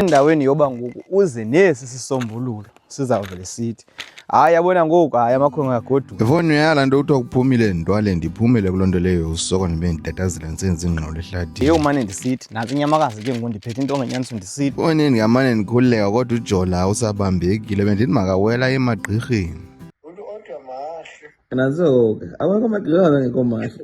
Endaweni yoba ngoku uze nesi sisombululo sizawuvele sithi hayi, yabona ngoku, hayi, amakhwenkwe agoduka. Efowunini yala nto kuthiwa kuphumile ndwale ndiphumele kuloo nto leyo usoko ndibe nditatazela ndisenza ingxolo ehlathini. Yhe, umane ndisithi nantsi inyamakazi ke ngoku, ndiphethe into ongenyaniso ndisithi. Efowunini ngamane ndikhululeka kodwa uJola usabambekile, bendithi makawela emagqirheni. Uthi odwa mahle. Nazo ke awekho amagqirha angekho mahle.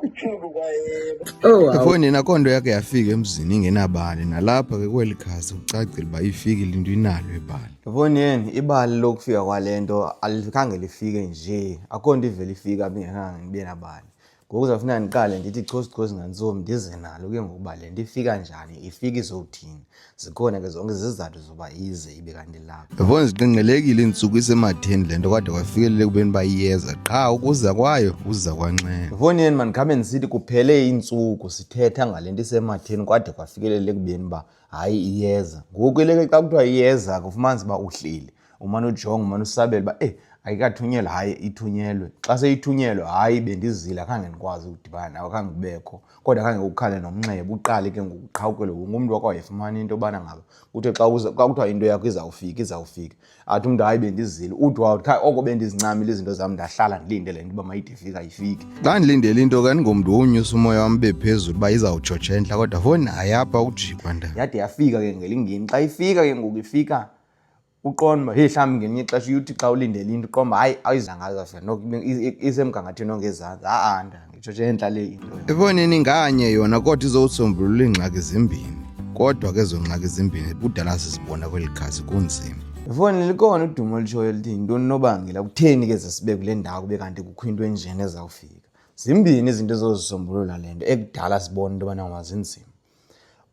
Uthulu kwayena. Oh, awu. Efowunini akho nto yakhe yafika emzini ingenabali, nalapha ke kweli khasi kucacile uba ifikile into inalo ibali. Efowunini ibali lokufika kwale nto alikhange lifike nje, akho nto ivele ifike apha ingekhange ibe nabali. Ngoku kuzawufuneka ndiqale ndithi chosi chosi ngantsomi ndize nalo ke ngoku uba le nto ifika njani, ifika izothini. Zikhona ke zonke izizathu zoba ize ibe kanti lapha. Efowunini ziqengqelekile iintsuku isematheni le nto kwade kwafikelela ekubeni uba iyeza qha ukuza kwayo uza kwanxele. Efowunini mandikhambe ndisithi kuphele iintsuku sithetha ngale nto isematheni kwade kwafikelela ekubeni uba hayi iyeza. Ngoku eleke xa kuthiwa iyeza ke ufumanise uba uhleli umane ujonga umane usabela uba ayikathunyelwa, hayi ithunyelwe. Xa seyithunyelwe, hayi bendizile akhange ndikwazi ukudibana nawe, khange kubekho, kodwa khange kukhale nomnxeba. Uqale ke ngoku uqhawukelwe wonke umntu wakho wayefumana into yobana ngaba kuthe xa uza, xa kuthiwa into yakho izawufika, izawufika, athi umntu hayi bendizile, uthi wawuthi kha oko bendizincamile izinto zam ndahlala ndilinde le nto uba mayide ifike ayifiki. Xa ndilindele into ke andingomntu wonyusa umoya wam ube phezulu uba izawutshotsha entla, kodwa fowuni hayi apha ukujikwa nda. Yade yafika ke ngelingeni. Xa ifika ke ngoku ifika uqonda uba heyi mhlawumbi ngelinye ixesha uye uthi xa ulindele into uqonda uba hayi ayizanga azawufika noko isemgangathweni ongezantsi. Ha-a, nditshotshe entla le into. Efowunini inganye yona kodwa izowusombulula iingxaki zimbini, kodwa ke ezo ngxaki zimbini kudala sizibona kweli khasi kunzima. Efowunini likhona udumo olutshoyo elithi yintoni unobangela kutheni ke ze sibe kule ndawo kube kanti kukho into enjena ezawufika. Zimbini izinto ezozisombulula le nto ekudala sibona into yobana mazinzima.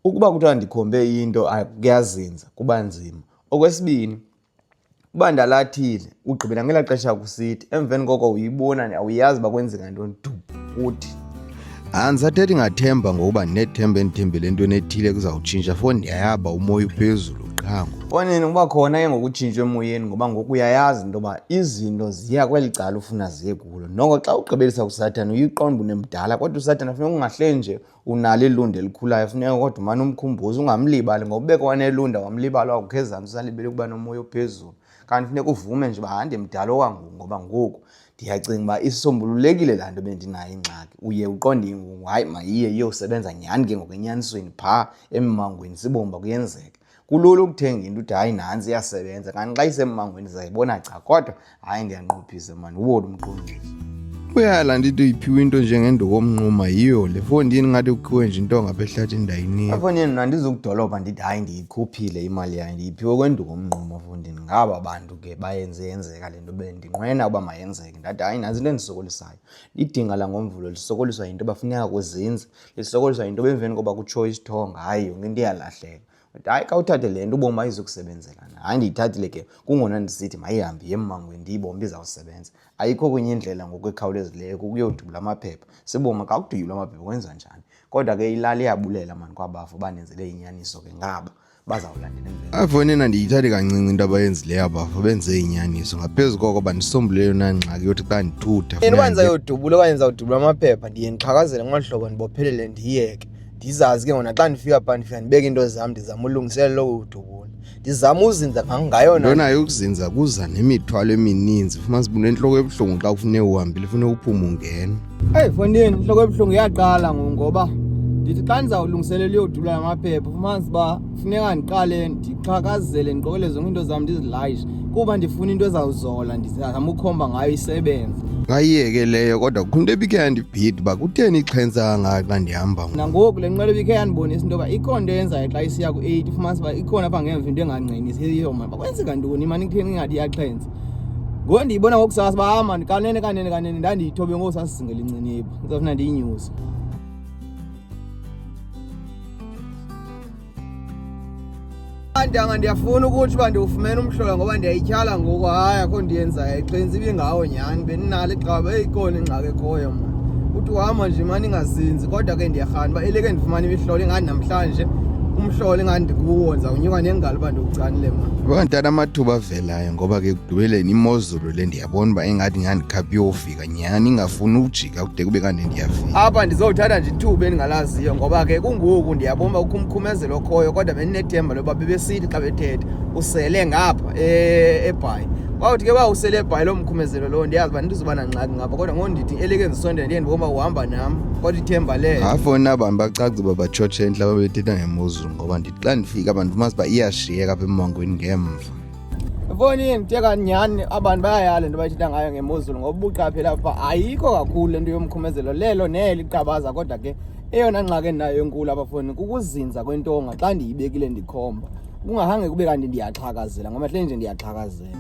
Ukuba kuthiwa ndikhombe into kuyazinza kuba nzima. Okwesibini, uba ndalathile ugqibela ngelaa xesha kusithi emveni koko uyibona awuyazi uba kwenzeka ntoni du uthi. Andisathethi ngathemba ngokuba ndinethemba endithembele entweni ethile kuzawutshintsha, fo ndiyayaba umoya uphezulu qha ngoku. Fonini kuba khona ke ngokutshintsha emoyeni ngoba ngoku uyayazi into yoba izinto ziya kweli cala ufuna ziye kulo. Noko xa ugqibelisa kuSathana uyiqonda uba unemdala, kodwa uSathana funeka ungahleli nje unalo ilundu elikhulayo, funeka kodwa umane umkhumbuza ungamlibali, ngoba ubeke wanelunda wamlibala wakho ezantsi usalibele ukuba nomoya ophezulu. Kanti funeka uvume nje uba hayi ndimdala okwangoku ngoba ngoku ndiyacinga uba isombululekile laa nto bendinayo ingxaki. Uye uqonde ngoku hayi mayiye iyosebenza nyhani ke ngoku enyanisweni phaa emmangweni sibone uba kuyenzeka. Kulula ukuthenga into uthi hayi nantsi iyasebenza, kanti xa isemmangweni sizayibona cha, kodwa hayi ndiyanqophisa mani, uwona umqondiso. Uyala ndithi uyiphiwe into njengenduku omnquma yiyo le fondini ngathi kukhiwe nje intonga apha ehlathini ndayinika. Fondini mna ndizukudolobha ndithi hayi ndiyikhuphile imali yayo, ndiyiphiwe kwenduku omnquma fondini. Ngaba bantu ke bayenze yenzeka le nto bendinqwena uba mayenzeke, ndathi hayi nantsi into endisokolisayo. Idinga langomvulo lisokoliswa yinto yoba funeka kuzinze, lisokoliswa yinto yoba emveni koba kutsho isithonga hayi yonke into iyalahleka. But hayi khawuthathe le nto ubomi ayizukusebenzelana. Hayi ndiyithathile ke kungona ndisithi mayihambe iye emmangweni ndiyibone uba izawusebenza. Ayikho kwenye indlela ngoku ekhawulezileyo kukuyodubula amaphepha. Sibone xa kudutyulwa amaphepha kwenziwa njani. Kodwa ke ilali iyabulela mani kwabafo bandenzele inyaniso ke ngaba bazawulandela emveni. Afowunini andiyithathi kancinci into abayenzileyo abafo, benze inyaniso. Ngaphezu koko bandisombulule yona ngxaki yothi xa ndithutha Yena uba ndizayodubula okanye ndizawudubula amaphepha ndiye ndixhakazele ngolu hlobo ndibophelele ndiyeke. Ndizazi ke ngona xa ndifika phaa ndifika ndibeke iinto zam ndizama ulungiselela ukudubula. Ndizama uzinza ngayona. Lona yokuzinza kuza nemithwalo emininzi, fumanise uba unentloko ebuhlungu xa kufuneka uhambile, funeka uphume ungena. Eyi fondini, intloko ebuhlungu iyaqala ngoku ngoba ndithi xa ndizawulungiselela uyodubula la maphepha ufumanise uba funeka ndiqale ndixhakazele ndiqokelele zonke iinto zam ndizilayishe kuba ndifuna into ezawuzola ndizama ukhomba ngayo isebenze. Ngayiyeke leyo kodwa kukho into ebikhe yandibhida uba kutheni ixhentsa kangaka xa ndihamba ngoku. Nangoku le nqwelo ibikhe yandibonisa into yoba ikhona into eyenzayo xa isiya ku-eight, ufumanise uba ikhona apha ngemva into engangqinisi iyo mani uba kwenzeka ntoni mani kutheni ingathi iyaxhentsa. Ngoku ndiyibona ngokusasa uba hayi mani kanene kanene kanene ndandiyithobe ngoku sasizingela inciniba kuzawufuna ndiyinyuse. Ntanga ndiyafuna ukutsho uba ndiwufumene umhlola ngoba ndiyayityhala ngoku. Hayi akho ndiyenzayo ixhensi ibingawo nyhani, bendinalo ixaba eyikhona ingxaki ekhoyo mna. Uthi uhamba nje mani ingazinzi, kodwa ke ndiyarhana uba eleke ndifumane imihlola ingathi namhlanje Umhlola ingathi ndikuwo ndizawunyuka nengalo uba ndiwucanile ma. Bantana amathuba avelayo ngoba ke ekugqibeleni imozulu le ndiyabona uba ingathi ngandikhapha iyofika nyhani ingafuni ukujika kude kube kanti ndiyafika. Apha ndizowuthatha nje ithuba endingalaziyo ngoba ke kungoku ndiyabona uba kukho umkhumezelo okhoyo kodwa bendinethemba loba bebesithi xa bethetha usele ngapha eBhayi. Kwawuthi ke uba usele eBhayi loo mkhumezelo lowo ndiyazi uba ndizoba nangxaki ngapha kodwa ngoku ndithi eleke ndisondele ndiye ndibona uba uhamba nam kodwa ithemba leyo. Afona abantu bacace uba batshotshe entla babethetha ngemozulu ngoba ndithi xa ndifika abantu fumanise uba iyashiyeka apha emmangweni ngemva. Mfondini ndithe kanti nyhani abantu bayayala into bayithetha ngayo ngemozulu ngoba ubuqaphela apha ayikho kakhulu le nto yomkhumezelo lelo neli iqabaza kodwa ke eyona ngxaki endinayo enkulu apha fondini kukuzinza kwentonga xa ndiyibekile ndikhomba kungahange kube kanti ndiyaxhakazela ngoba hleli nje ndiyaxhakazela.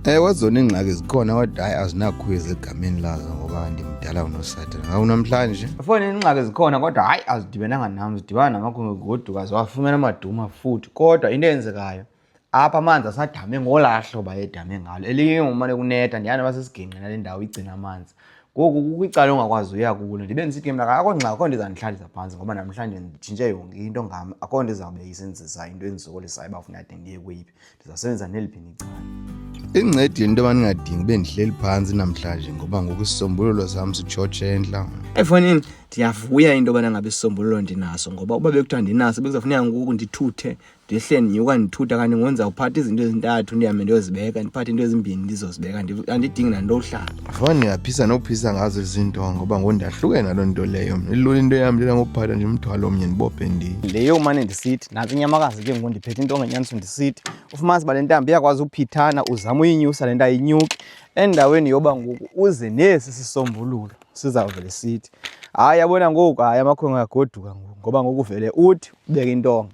Ewe, zona iingxaki zikhona kodwa hayi azinakhwezi egameni lazo ngoba ndimdala kunosathana. Ngaku namhlanje. Fondini iingxaki zikhona kodwa hayi azidibenanga nam zidibana namakhwenkwe goduka ziwafumene amaduma futhi kodwa into eyenzekayo apha amanzi asadame ngolaa hlobo ayedame ngalo elinye ngomane kunetha ndiyana basesiginqi nale ndawo igcina amanzi ngoku kukho icala ongakwazi uya kulo ndibe ndisithi ke mna akho ngxaki akho nto izandihlalisa phantsi ngoba namhlanje nditshintshe yonke into ngam akho nto izawube isenzisa into endisokolisayo uba funeka de ndiye kweyiphi ndizawusebenzisa neliphi icala. Incedile into yoba ndingadingi ube ndihleli phantsi namhlanje ngoba ngoku isisombululo sam sitshotshe entla. Efowunini ndiyavuya into yobana ngabe isisombululo ndinaso ngoba uba bekuthiwa ndinaso bekuzafuneka ngoku ndithuthe ndihle ndinyuka ndithutha kanti ngoku ndizawuphatha izinto ezintathu ndihambe ndiyozibeka ndiphathe into ezimbini ndizozibeka andidingi nanto uhlala. Fana ndiyaphisa nokuphisa ngazo izinto ngoba ngoku ndahluke naloo nto leyo mna. Ilula into yam ndila ngokuphatha nje umthwalo omnye ndibophe ndiye. Le yomane ndisithi nantsi inyamakazi ke ngoku ndiphethe into ngenyaniso ndisithi ufumanise uba le ntambo iyakwazi uphithana uzama uyinyusa le nto ayinyuki endaweni yoba ngoku uze nesi sisombululo sizawuvele sithi hayi yabona ngoku hayi amakhwenkwe agoduka ngoku ngoba ngoku uvele uthi ubeke intonga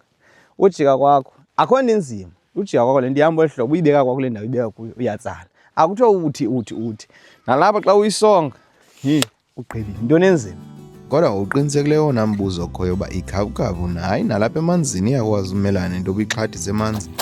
ujika kwakho akho nto inzima ujika kwakho le nto ihamba olu hlobo uyibeka kwakho le ndawo uyibeka kuyo uyatsala akuthiwa uthi uthi uthi nalapha xa uyisonga hi ugqibile yintoni enzima. Kodwa ngokuqinisekileyo owona mbuzo okhoyo uba ikhawukhawu hayi nalapha emanzini iyakwazi umelana nento yoba ixhathise emanzini.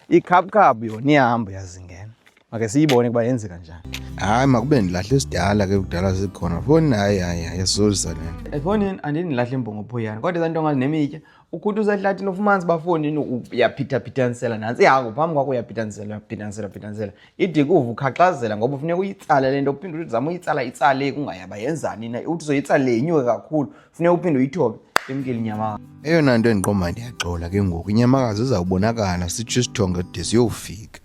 Ikhaphukhaphu yona iyahamba uyazingena make siyibone ukuba yenzeka njani. Hayi makube ndilahle esidala ke kudala zikhona foni hayi hayi hayi yasolisa le nto. Efowunini andindilahle imbongophoyana kodwa ezaa ntonga zinemitya ukhuthuza ehlathini ufumanise uba fowunini uyaphithaphithanisela nantsi ihagu phambi kwakho uyaphithanisela uyaphithanisela uyaphithanisela ide kuva ukhaxazela ngoba funeka uyitsale le nto uphinde uzame uyitsala itsale kungayaba yenzani na uthi uzoyitsale inyuke kakhulu funeka uphinde uyithobe imkile inyamakazi. Eyona nto endiqomba ndiyaxola ke ngoku inyamakazi izawubonakala sitsho isithongo de siyofika.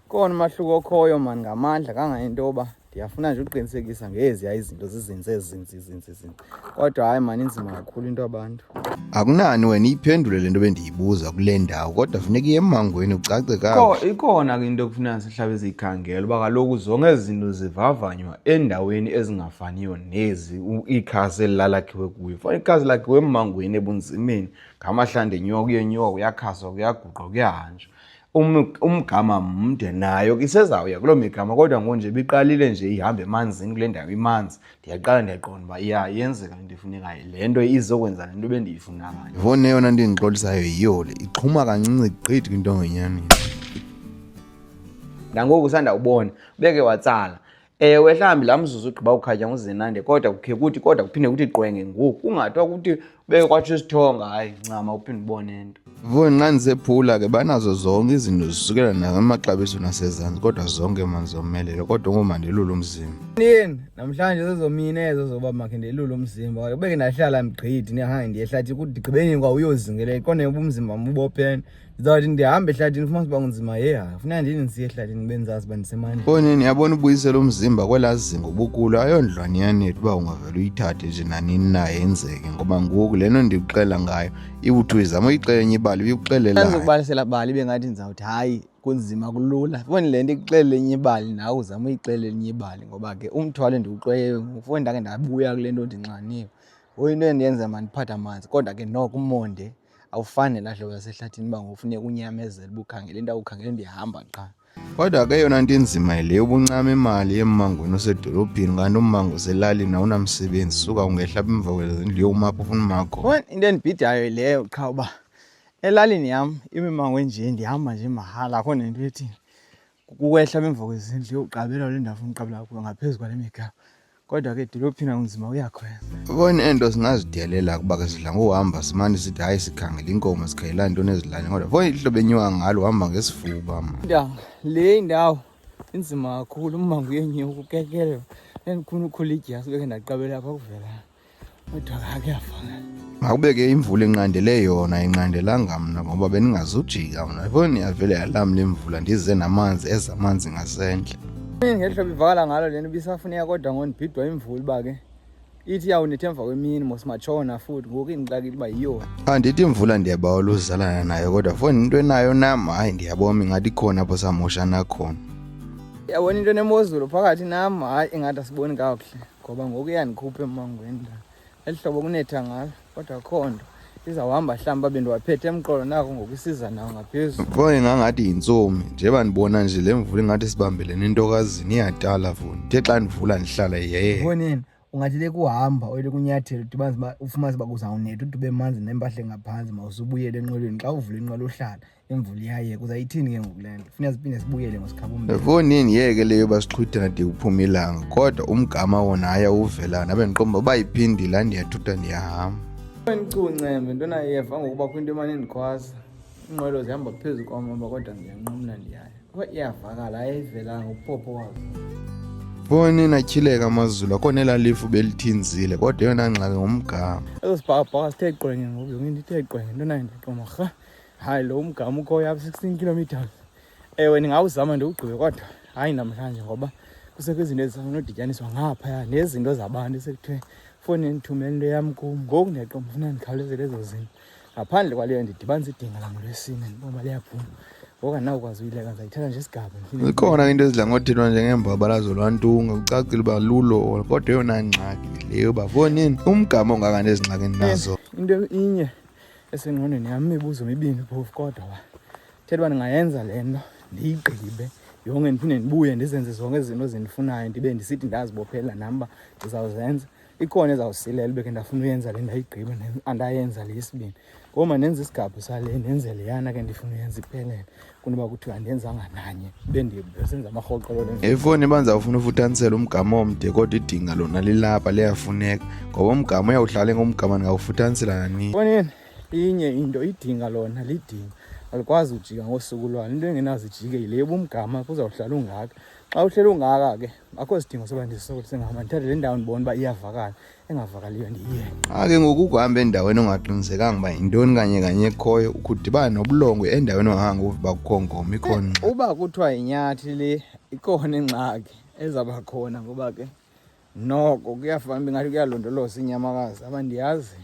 Kona umahluko okhoyo mani ngamandla kangangento yoba ndiyafuna nje uqinisekisa ngeziya izinto zizinze ezinzi zinzi zinzi kodwa hayi mani inzima kakhulu into abantu. Akunani wena iyiphendule le nto bendiyibuza kule ndawo kodwa funeka iye emmangweni ucace kakuhle. Ikhona ke into ekufuneka sihlabe siyikhangela uba kaloku zonke ezi zinto zivavanywa endaweni ezingafaniyo nezi ikhasi eli lalakhiwe kuyo. Fanele ikhasi lakhiwe emmangweni ebunzimeni ngamahlanda enyuka kuyenyuka kuyakhaswa kuyaguqwa kuyahanjwa. Umgama mde nayo ke isezawuya kuloo migama kodwa ngoku nje ibiqalile nje ihamba emanzini kule ndawo imanzi ndiyaqala ndiyaqonda uba iya yenzeka le nto ifunekayo le nto izokwenza le nto bendiyifuna kanye. Yvonne eyona nto indixolisayo yiyo le ixhuma kancinci gqithi kwinto engenyaniso. Nangoku usandawubona ubeke watsala Ewe, mhlawumbi laa mzuzu ugqiba ukhatya nguZenande kodwa kukhe kuthi kodwa kuphinde kuthi qwenge ngoku kungathiwa kuthi beke kwatsho isithonga hayi ncama uphinde ubone into. Voni xa ndisephula ke banazo zonke izinto zisukela namaxabiso nasezantsi kodwa zonke mani zomelele kodwa ngoku mandelule umzimba. Yini namhlanje zezomini ezo zoba makhe ndelule umzimba ubeke ndahlala mgqithi ndihambe ndiye ehlathini kuthi ndigqibeni kwa uyozingela iqonde uba umzimba wam ubophene. Ndizawuthi ndihamba ehlathini fumanise uba kunzima yeha funeka ndini ndisiye ehlathini ndibe ndizazi uba ndisemandleni. Fowunini yabona ubuyisela umzimba kwelaa zinga ubukulo ayondlwane iyanetha uba ungavele uyithathe nje nanini na yenzeke ngoba ngoku le nto ndikuxela ngayo iwuthi uyizama uyixela enye ibali ibikuxelelayo. Andizukubalisela bali ibe ngathi ndizawuthi hayi kunzima kulula. Fowuni le nto ikuxelele enye ibali nawe uzame uyixelela enye ibali ngoba ke umthwalo endiwuxweyeyo ngoku fowuni ndake ndabuya kule nto ndinxaniwe. Ngoku into endiyenza mandiphathe amanzi kodwa ke noko umonde awufani nelaa hlobo lasehlathini uba ngokufuneka unyamezele uba ukhangele into awukhangele ndiyahamba qha. Kodwa ke eyona nto inzima yile yobuncama imali emmangweni osedolophini kanti ummango oselalini awunamsebenzi suka ungehla apha emva kwezindlu yoma apho ufuna uma khona. Into endibhidayo yileyo qha uba elalini yam imimango enje ndihamba nje mahala akho nento ethini. Kukwehla apha emva kwezindlu uyoqabela kule ndawo ufuna uqabela kuyo ngaphezu kwale migama. Kodwa ke edolophini akunzima uyakhwela. Ubona ento singazidelela kuba ke sidla ngohamba simane sithi hayi sikhangela inkomo sikhangela ntoni ezilalini kodwa fo ihlobo enyuka ngalo uhamba ngesifuba ma. Ntanga, le indawo inzima kakhulu ummango uyenyuka ukekele. Endikhona ukhula idyasi beke ndaqabela apha kuvela. Kodwa kuyafana. Makube ke imvula inqandele yona inqandelanga mna ngoba bendingazujika mna. Ifoni yavele yalamla imvula ndize namanzi eza amanzi ngasendle. Ngeli hlobo ivakala ngalo le nto ibisafuneka kodwa ngondibhidwa imvula uba ke ithi iyawunetha emva kwemini mos matshona futhi ngoku indixakile uba yiyona. Andithi imvula ndiyabawela uzalana nayo kodwa foni into enayo nam hayi ndiyabona ingathi ikhona apho samoshana khona. Yabona into enemozulu phakathi nam hayi ingathi asiboni kakuhle ngoba ngoku iyandikhupha emangweni la. Eli hlobo kunetha ngalo kodwa akho nto izawuhamba mhlawumbi babe ndiwaphethe emqolo nako ngoku isiza nawo ngaphezulu. Fo ingangathi yintsomi njeba ndibona nje le mvula ingathi sibambelene entokazini iyatala fo ndithe xa ndivula ndihlala yeye. Fonini ungathi lekuhamba oyele kunyathela udibanise uba ufumanise uba kuzawunetha ude ube manzi nempahla engaphantsi mawusubuyele enqwelweni xa uvula inqwelo uhlala imvula iyayeka uzayithini ke ngoku le nto funeka siphinde sibuyele ngosikhaba Efowunini yeke leyo basixhwithana de kuphume ilanga kodwa umgama wona hayi awuvelanga nabe ndiqomba uba iphindile andiyathutha ndiyahamba. Ndicuncembe ntona yeva ngokuba kwinto emane ndikhwaza iinqwelo zihamba phezu kwam apha kodwa ndiyanqumla ndiyaya Kodwa iyavakala ayivelanga uphopho wazo. Fowunini atyhileka amazulu akho nelaa lifu belithinzile kodwa eyona ngxaki ngumgama. Eso sibhakabhaka sithe qwenge ngoku yonke into ithe qwenge ntona ndiqoma rha hayi lo umgama ukhoyo apha 16 kilometers ewe ndingawuzama ndiwugqibe kodwa hayi namhlanje ngoba kusekho izinto ezisanodityaniswa ngaphaya nezinto zabantu esekuthiwe foni ndithumele into yam kum ngoku ndiyaqonda funa ndikhawulezele ezo zinto ngaphandle kwaleyo ndidibanisa idinga langolwesine ndibona uba liyaphuma ngoku andinawukwazi uyileka ndizayithatha nje isigaba zikhona into ezidla ngothethwa njengeembabala zolwantunga kucacile uba lulo kodwa eyona ngxaki leyo uba fonini umgama ongaka nezingxaki nazo into inye esengqondweni yam imibuzo mibini phofu kodwa uba thetha uba ndingayenza le nto ndiyigqibe yonke ndiphinde ndibuye ndizenze zonke izinto ezindifunayo ndibe ndisithi ndazibophelela nam uba ndizawuzenza ikhona ezawusilela ube ke ndafuna uyenza le ndayigqiba andayenza le yesibini ngoku mandenze isigabhu sale ndenze leyana ke ndifuna uyenza iphelele kunoba kuthiwa andenzanga nanye ube ndisenza amarhoqolo Efoni uba ndizawufuna ufuthanisela umgama omde kodwa idinga lona lilapha liyafuneka ngoba umgama uyawuhlala ngumgama ndingawufuthanisela nanini. Fonini inye into idinga lona lidinga alikwazi ujika ngosuku lwalo into engenazo ijike yile yoba umgama kuzawuhlala ungaka xa uhleli ungaka ke akho sidingo soba ndisokolise ngama ndithathe le ndawo ndibona uba iyavakala engavakaliyo ndiye Xa ke ngoku ukuhamba endaweni ongaqinisekanga uba yintoni kanye kanye ekhoyo ukhudibana nobulongwe endaweni ongakhange uve uba kukho ngoma ikhona ingxaki. Uba kuthiwa yinyathi le ikhona ingxaki ezawuba khona ngoba ke noko kuyafana uba ingathi kuyalondoloza inyamakazi abandiyazi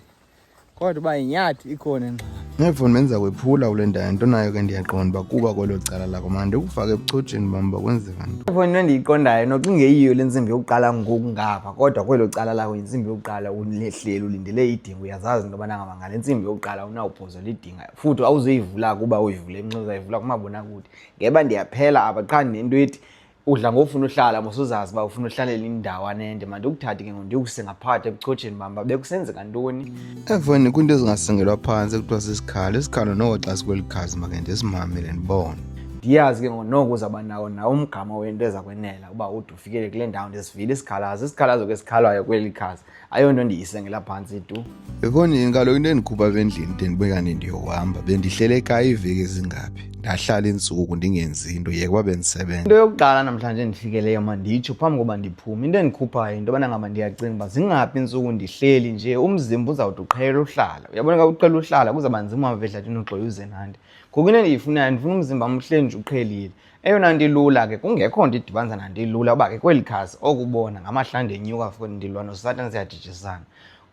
kodwa uba yinyathi ikhona ingxaki. Neefoni benza kwephula kule ndawo nto nayo ke ndiyaqonda uba kuba kwelo cala lakho mandi ukufake ebuchotsheni bam uba kwenzeka nto. Ifoni into endiyiqondayo noxa ingeyiyo le ntsimbi yokuqala ngoku ngapha kodwa kwelo cala lakho yintsimbi yokuqala ulehleli ulindele idinga uyazazi into yobana ngaba ngale ntsimbi yokuqala unawubhozola idinga futhi awuzoyivula kuba uyivule emnxeba uzayivula kumabonakude ngeba ndiyaphela apha qha ndinento ethi udla ngofuna uhlala mos uzazi uba ufuna uhlalela indawana ende mandikuthathe ke ngoku ndikuse ngaphakathi ebuchotsheni bam uba bekusenzeka ntoni. Efowunini kwiinto ezingasingelwa phantsi ekuthiwa sisikhalo isikhalo noko xa sikweli khazi make ndisimamele ndibone. Ndiyazi ke ngoku noko uzawuba nawo nawo umgama wento eza kwenela uba ude ufikele kule ndawo ndisivile isikhalazo isikhalazo ke sikhalwayo kweli khazi ayonto ndiyisengela phantsi tu. Efowunini kaloku into endikhupha apha endlini de ndibe kanti ndiyohamba bendihlele ekhaya iiveki ezingaphi ndahlala iintsuku ndingenzi nto yeka uba bendisebenza. Into yokuqala namhlanje endifikeleyo manditsho phambi koba ndiphume into endikhuphayo yinto yobana ngaba ndiyacinga uba zingaphi iintsuku ndihleli nje umzimba uzawude uqhele uhlala uyabona xa uqhele uhlala kuzawuba nzima uhamba ehlathini ugxoye uze nandi ngoku into endiyifunayo ndifuna umzimba wam uhleli nje uqhelile eyona nto ilula ke kungekho nto idibanisa nanto ilula uba ke kweli khasi okubona ngamahlandi enyuka futhi ndilwa nosatana siyajijisana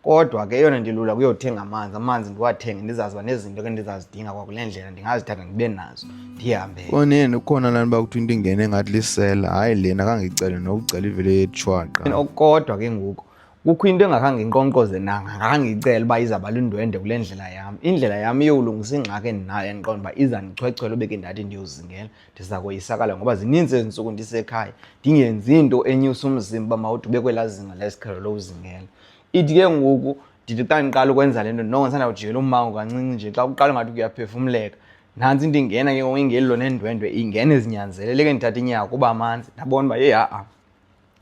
kodwa ke eyona nto ilula kuyothenga amanzi amanzi ndiwathenge ndizazi uba nezinto ke ndizazidinga kwakule ndlela ndingazithatha ndibe nazo ndihambe Koneni ukhona lana uba kuthiwa into ingene engathi lisela hayi lena kangicele nokucela ivele yetshwaqa Okukodwa ke ngoku kukho into engakhange inkqonkqoze nanga ngangicela uba izawuba lundwendwe kule ndlela yam indlela yam iyowulungisa ingxaki endinayo endiqonda uba iza ndichwechwela ubeke ndathi ndiyozingela ndiza koyisakala ngoba zininzi ezi ntsuku ndisekhaya ndingenzi nto enyusa umzimba uba mawude ube kwelaa zinga lesiqhelo lowuzingela ithi ke ngoku ndithi xa ndiqala ukwenza le nto noko ndisandawujikela ummango kancinci nje xa kuqala ngathi kuyaphefumleka nantsi into ingena ke ngoku ingelilo nendwendwe ingena ezinyanzeleleke ndithatha inyawo kuba amanzi ndabona uba yeyi ha-a.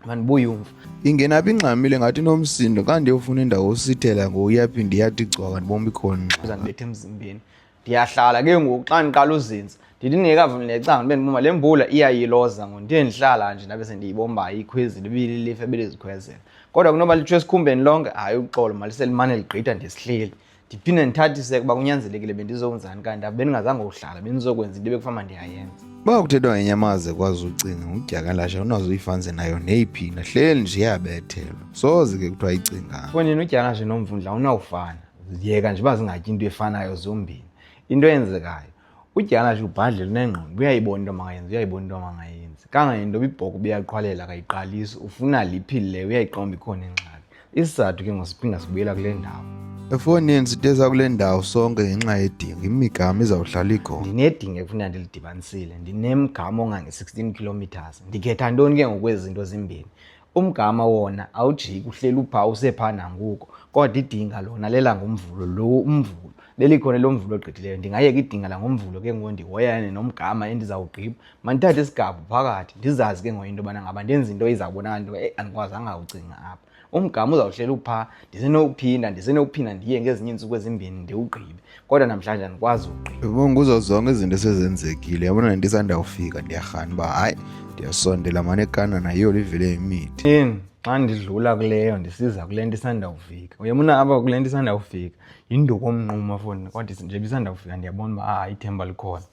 Mandibuye umva. Ingena phi ingxamile ngathi inomsindo xa ndiyofuna indawo osithela ngoku iyaphinda iyathi cwaka ndibona ikhona ingxaki. Uzandibetha emzimbeni. Ndiyahlala ke ngoku xa ndiqala uzinza. Ndithi ndingekavuli necango ndibe ndibomba le mvula iyayiloza ngoku. Ndiye ndihlala nje ndabe sendiyibomba ikhwezile ibililifa ebelizikhwezela. Kodwa kunoba litsho esikhumbeni lonke, hayi uxolo malise limane ligqitha ndisihleli. Ndiphinde ndithathise ukuba kunyanzelekile bendizokwenzani kanti bendingazange uhlala bendizokwenza into ebekufanele ndiyayenza. Uba kuthethwa ngenyamaza ekwazi ucinga ngudyakalashe awunazo uyifanise nayo neyiphi na hleli nje iyabethelwa soze ke kuthiwa icinga. Mfondini udyakalashe nomvundla awunawufana yeka nje uba zingatyi into efanayo zombini. Into eyenzekayo udyakalashe ubhadlile unengqondo uyayibona into makayenze uyayibona into mangayenzi. Kangangento yoba ibhokhwe ubuyaqhwalela akayiqalisi ufuna liphile uyayiqonda ikhona ingxaki. Isizathu ke ngosiphinda sibuyela kule ndawo. Efowunini siteza kule ndawo sonke ngenxa yedinga imigama izawuhlala ikhona. Ndinedinga ekufuneka ndilidibanisile ndinemgama ongange-16 kilometers. Ndikhetha ntoni ke ngokwezi zinto zimbini? Umgama wona awujiki uhleli upha usepha nangoku kodwa idinga lona lelangomvulo lo umvulo belikhona lo mvulo ogqithileyo ndingayeka idinga langomvulo ke ngoku ndihoyane nomgama endizawugqiba mandithathe isigabhu phakathi ndizazi ke ngoku into yobana ngaba ndenza into izawubonakala into eyi andikwazanga ucinga apha umgama uzawuhlela uphaa ndisenokuphinda ndisenokuphinda ndiye ngezinye iintsuku ezimbini ndiwugqibe kodwa namhlanje andikwazi ugqiba Yabo kuzo zonke izinto esezenzekile yabona le nto isandawufika ndiyarhana uba hayi ndiyasondela mane ekanana yiyo livele imithi yini xa ndidlula kuleyo ndisiza kule nto isandawufika uyabona apha kule nto isandawufika yinduku omnquma foni kodwa nje isandawufika ndiyabona uba ah ithemba likhona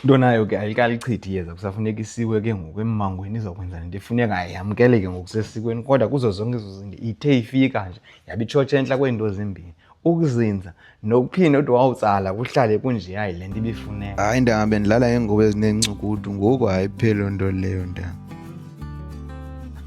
nto nayo ke ayikalichithi iyeza kusafuneka isiwe ke ngoku emmangweni izokwenza nento efuneka yamkeleke ngokusesikweni kodwa kuzo zonke ezo zinto ithe ifika nje yabe itshotshe entla kweento zimbini ukuzinza nokuphinda ude wawutsala kuhlale kunjeya yile nto ibifuneka. Hayi ntanga bendilala ngeengubo ezinencukutu ngoku hayi phela loo nto leyo ntanga.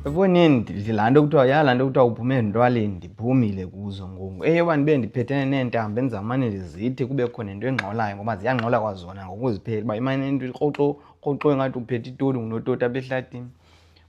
Efowunini laa nto kuthiwa ya laa nto kuthiwa uphume entwaleni ndiphumile kuzo ngoku. Eyoba ndibe ndiphethene neentambo endizawumane ndizithi kubekho nento engxolayo ngoba ziyangxola kwazona ngokuziphela uba imane into ikroxo kroxo ingathi uphethe itoli ngunototi apha ehlathini.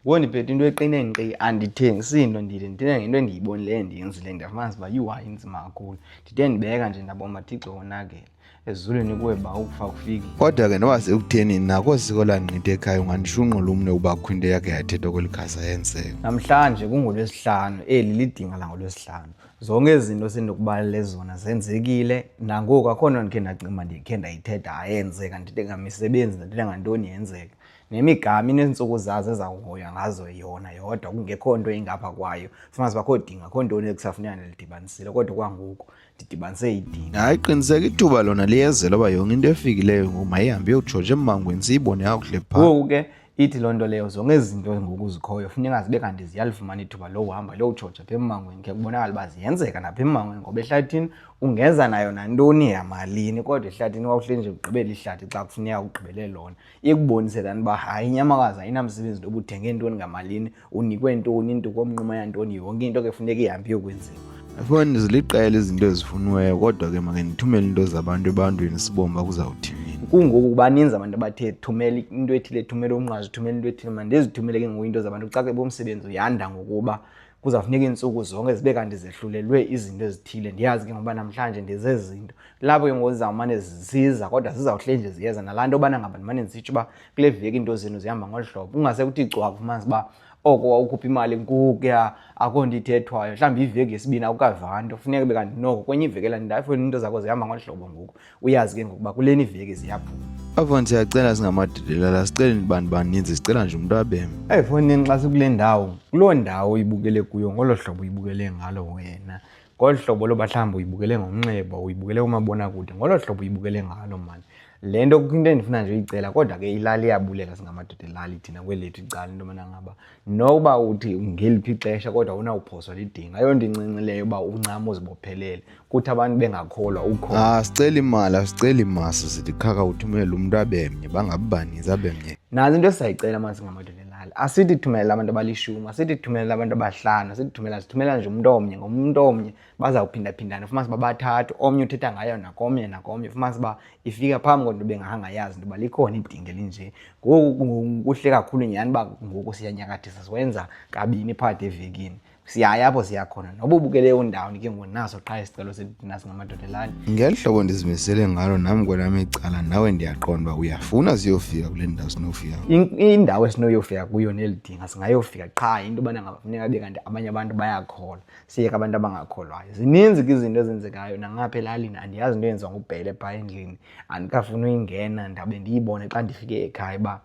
Ngoku ndiphethe into eqine nkqi andithengisi nto ndide ndithetha ngento endiyibonileyo endiyenzileyo ndafumanisa uba yhu hayi inzima kakhulu. Ndide ndibeka nje ndabona uba Thixo wonakele. Ezulwini kuwe ba ukufa kufikile. Kodwa ke noba sekutheni nako siko lanqitha ekhaya ungandishunqula umnwe uba kukho into eyakhe yathethwa kweli khasi ayenzeka. Namhlanje kungoLwesihlanu, eli lidinga langoLwesihlanu. Zonke ezi zinto sendikubalele zona zenzekile nangoku akho nto ndikhe ndacinga ndikhe ndayithetha ayenzeka ndithethe ngamisebenzi ndithethe ngantoni yenzeka. Nemigama ineentsuku zazo eza kuhoywa ngazo yona yodwa kungekho nto ingapha kwayo. Fumanise uba akho dinga akho ntoni ekusafuneka ndilidibanisile kodwa kwangoku ndidibanise idinga. Hayi qiniseka ithuba lona liyezela uba yonke into efikileyo ngoku mayihambe iyokutshotsha emmangweni siyibone kakuhle phaa. Ngoku ke ithi loo nto leyo zonke ezi zinto ngoku zikhoyo funeka zibe kanti ziyalifumana ithuba lohamba liyowutshotsha pha emmangweni khe kubonakala uba ziyenzeka napha emmangweni ngoba ehlathini ungenza nayo nantoni yamalini kodwa ehlathini wawuhleli nje ugqibele ihlathi xa kufuneka ugqibele lona ikubonise laa nto uba hayi inyamakazi ayinamsebenzi noba uthenge ntoni ngamalini unikwe ntoni into komnquma yantoni yonke into ke funeka ihambe iyokwenziwa. Efowunini ziliqela izinto ezifuniweyo kodwa ke make ndithumele into zabantu ebantwini sibone uba kuzawuthini. Kungoku baninzi abantu abathe thumela into ethile thumela umnqwazi thumela into ethile mandizithumele ke ngoku into zabantu kucace uba umsebenzi uyanda ngokuba kuzawufuneka iintsuku zonke zibe kanti zehlulelwe izinto ezithile ndiyazi ke ngoba namhlanje ndizezi zinto kulapho ke ngoku zizawumane zisiza kodwa zizawuhleli nje ziyeza nalaa nto yobana ngaba ndimane ndisitsho uba kule veki iinto zenu zihamba ngolu hlobo kungase kuthi cwaka ufumanise uba oko wawukhupha imali nkukuya akho nto ithethwayo mhlawumbi iveki yesibini awukava nto funeka ube kanti noko kwenye iveki elandelayo ifowuni iinto zakho zihamba ngolu hlobo ngoku uyazi ke ngokuba kulena iveki ziyaphuma. Bafo siyacela singamadedelala sicele bantu baninzi sicela nje umntu abeme. Eyi fowunini xa sikule ndawo kuloo ndawo uyibukele kuyo ngolo hlobo uyibukele ngalo wena ngolu hlobo loba mhlawumbi uyibukele ngomnxeba uyibukele kumabonakude ngolo hlobo uyibukele ngalo mani le nto kukho into endifuna nje uyicela kodwa ke ilali iyabulela singamadoda elali thina kwelethu icala into yobana ngaba noba uthi ngeliphi ixesha kodwa unawuphoswa lidinga ayonto incinci leyo uba uncama uzibophelele kuthi abantu bengakholwa ukhona. Ah, sicela imali asiceli imasi sithi khaka uthumele umntu abemnye bangabi baninzi abemnye. Nantsi into esizayicela uma singamadoda elali asithi thumelela abantu abalishumi asithi thumelela abantu abahlanu asithi thumela sithumela nje umntu omnye ngomntu omnye bazawuphindaphindana ufumanise uba bathathu omnye uthetha ngayo nakomnye nakomnye ufumanise uba ifika phambi konto bengahangayazi into yoba likhona idinga elinje ngoku kuhle kakhulu nyhani uba ngoku siyanyakathisa siwenza kabini phakathi evekini. Siyaya apho siya khona, noba ubukele undawoni ke ngoku, naso qha isicelo sethu thina singamadoda elali. Ngeli hlobo ndizimisele ngalo nam kwelam icala, nawe ndiyaqonda uba uyafuna siyofika kule ndawo sinofika. Indawo esinoyofika kuyo neli dinga singayofika, qha into yobana ngaba funeka abe kanti abanye abantu bayakholwa, siyeke abantu abangakholwayo. Zininzi ke izinto ezenzekayo nangapha elalini, andiyazi into eyenziwa nguBhele phaa endlini, andikafuni uyingena, ndabe ndiyibone xa ndifike ekhaya uba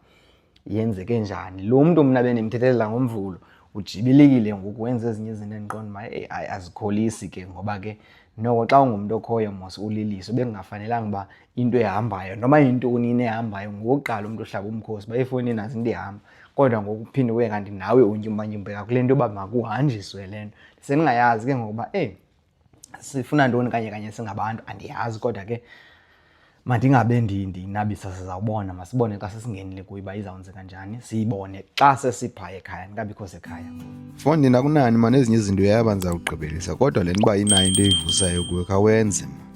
yenzeke njani. Lo mntu mna bendimthethelela ngoMvulo ujibilikile ngoku, wenza ezinye izinto endiqonda uba eyi hayi azikholisi ke, ngoba ke noko xa ungumntu okhoyo mos uliliso, bekungafanelanga uba into ehambayo noma yintoni into ehambayo ngokuqala umntu ohlaba umkhosi uba efowunini nazi into ihamba, kodwa ngoku kuphinde kube kanti nawe untyumpantyumpeka kule nto yoba makuhanjiswe le nto. Sendingayazi ke ngokuba eyi sifuna ntoni kanye kanye singabantu, andiyazi, kodwa ke mandingabe ndinabisa, sizawubona, masibone xa sesingenile kuyo uba izawenzeka njani, siyibone xa sesipha ekhaya, ndikabikho sekhaya. Fondini, akunani mani, ezinye izinto uyaba ndizawugqibelisa, kodwa le nto uba inayo into eyivusayo kuwe, khawenze ma.